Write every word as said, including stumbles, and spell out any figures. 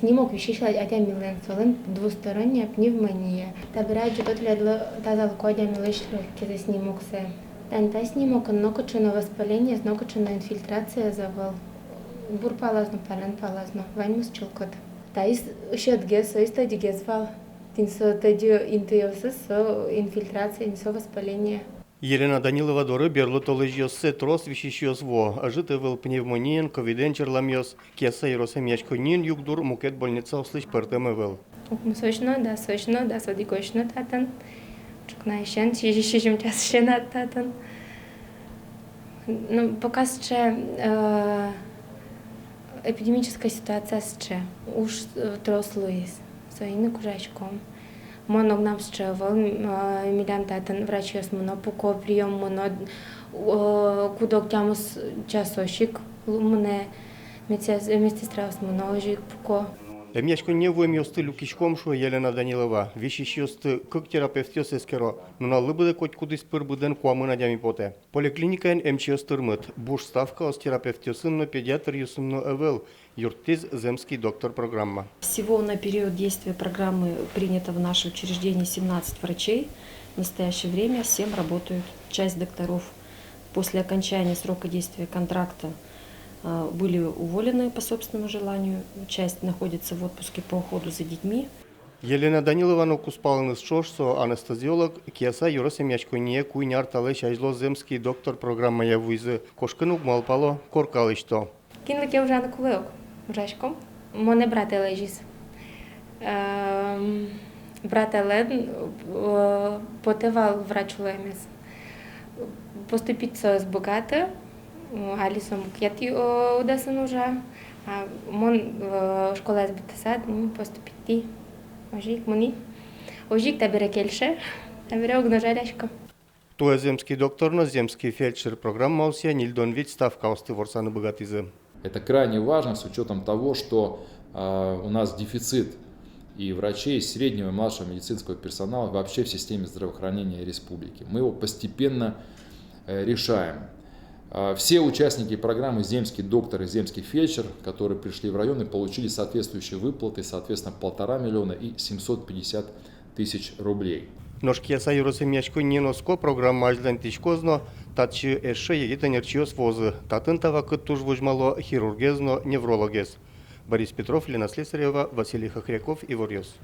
Снимок висись адямилэн, солэн двусторонняя пневмония. Табере адӟыто тӥледлы тазалыко адямилэсь лёгкиез снимоксэ. Тани та снимокын нокыӵе но воспалениез, нокыӵе но инфильтрациез ӧвӧл. Бур палаз но, паллян палаз но, ваньмыз чылкыт. Таиз сьӧдгес, соиз тӧдьыгес вал. Тӥни со тӧдьы интыосыз, со инфильтрация, тӥни со воспаление. Елена Данилова доры берло толэзьёссэ трос висисьёс вуо. Ӧжыт ӧвӧл пневмониен, ковидэн черламъёс. Кияса ёрос эмъяськонниын югдур мукет больницаослэсь пӧртэм ӧвӧл. Укмысозь но, дасозь но, дас одӥгозь но татын. Ӵукнаысен, сизь-, сизьым часысен но татын. Ну, пока сыӵе, э, эпидемическая ситуация сыӵе. Уж, э, трос луиз. Соин ик ужаськом. Мон огнам сыӵе ӧвӧл, м, а, милям татын врачъёс мыно, пуко, приём мыно, э, куд-ог тямыс часозь ик лу-, мынэ, медсес-, медсестраос мыно, озьы ик пуко. Эмъяськонние вуэмъёсты люкиськом, шуэ Елена Данилова. Висисьёсты кык терапевтъёс эскеро. Нуналлы быдэ котькудӥз пыр быдэн куамын адями потэ. Поликлиникаын эмчиос тырмыт. Буш ставкаос терапевтъёсын но, педиатръёсын но ӧвӧл, юрттӥз «Земский доктор» программа. Всего на период действия программы принято в наше учреждение семнадцать врачей. В настоящее время семь работают. Часть докторов после окончания срока действия контракта, а, были уволены по собственному желанию, часть находится в отпуске по уходу за детьми. Елена Данилова но кузпалыныз ӵош, со анестезиолог, Кияса ёрос эмъяськонние куинь ар талэсь азьло «Земский доктор» программая вуизы. Кошкыны уг малпало, корка лэсьто. Кинлы ке ужаны кулэ ук, ужаськом. Монэ братэ лэзиз. Эм, брателэн, э, потэ вал врач улэмез. Поступить со ӧз быгаты, м, али со мукет, э, удысын ужа. А мон, э, школаез быдтыса, м, поступить ти. Озьы ик мынӥ. Озьы ик табере кельше, табере уг но жаляськы. Туэ «Земский доктор» но «Земский фельдшер» программаосъя ньыльдон вить ставкаосты ворсаны быгатӥзы. Это крайне важно с учётом того, что, а, у нас дефицит и врачей, и среднего, и младшего медицинского персонала вообще в системе здравоохранения республики. Мы его постепенно, э, решаем. А, все участники программы «Земский доктор» и «Земский фельдшер», которые пришли в районы, получили соответствующие выплаты, соответственно, полтора миллиона и семьсот пятьдесят тысяч рублей. Нош Кияса ёрос эмъяськонниын оско, программа азьланьтӥськоз но, татчы эшшо егит ӧнерчиос вуозы. Татын та вакыт туж возьмало хирургез но неврологез. Борис Петров, Лена Слесарева, Василий Хохряков, «Иворъёс».